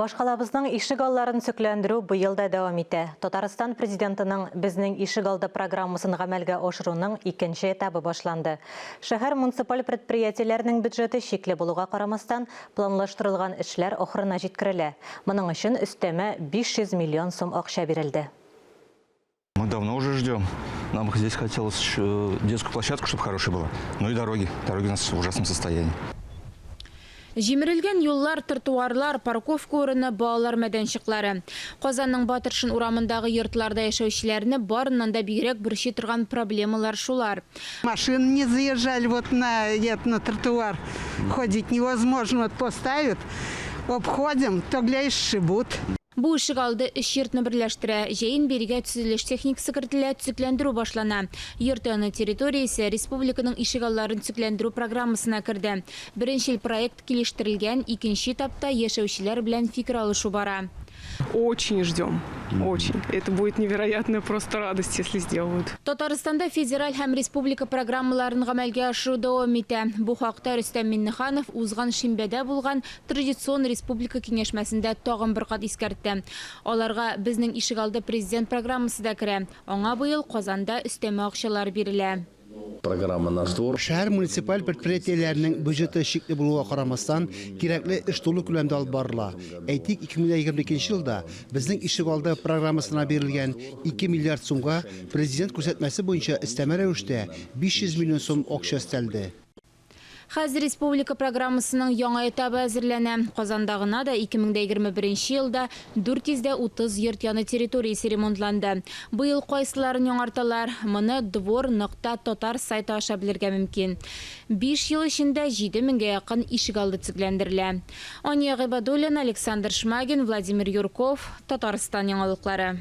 Башкалабызның ишек алларын төзекләндерү быел да дәвам итә. Татарстан Президентының Безнең ишегалды программасын гамәлгә ашыруның икенче этабы башланды. Шәһәр муниципаль предприятиеләренең бюджеты чикле булуга карамастан, планлаштырылган эшләр ахырына җиткерелә. Моның өчен өстәмә 500 миллион сум акча бирелде. Мы давно уже ждем. Нам здесь хотелось еще детскую площадку, чтобы хорошая была. Ну и дороги. Дороги у нас в ужасном состоянии. Җимерелгән юллар, тротуарлар, парковка урыны, балалар мәйданчыклары. Казанның Батыршин урамындагы йортларда яшәүчеләрне барыннан да бигрәк борчый торган проблемалар шулар. Машины не заезжали вот на, на тротуар. Ходить невозможно. Вот поставят, обходим, то, глядишь, сшибут. Бу ишегалды өч йортны берләштерә. Җәен бирегә төзелеш техникасы кертелә, төзекләндерү башлана. Йорт яны территориясе республиканың ишегалларын төзекләндерү программасына керде. Беренчел проект килештерелгән, икенче этапта яшәүчеләр белән фикер алышу бара. Очень ждем, очень. Это будет невероятная просто радость, если сделают. Татарстанда федераль һәм республика программаларын гамәлгә ашыру дәвам итә. Бу хакта Рөстәм Миңнеханов узган шимбәдә булган Традицион республика киңәшмәсендә тагын бер кат искәртте. Аларга Безнең ишегалды президент программасы да керә. Аңа быел Казанда өстәмә акчалар бирелә. Программа Наш двор. Шәһәр муниципаль предприятиеләренең бюджеты чикле булуга карамастан, кирәкле эш тулы күләмдә алып барыла. Әйтик, 2022 елда Безнең ишегалды программасына бирелгән 2 миллиард сумга Президент күрсәтмәсе буенча өстәмә рәвештә 500 миллион сум акча өстәлде. Хәзер республика программасының яңа этабы әзерләнә. Казанда гына да 2021 елда 430 йорт яны территориясе ремонтланды. Быел кайсыларын яңарталар? Моны двор нокта татар сайты аша белергә мөмкин. Биш ел эчендә 7 меңгә якын ишегалды төзекләндерелә. Ания Гыйбадуллина, Александр Шмагин, Владимир Юрков, Татарстан яңалыклары.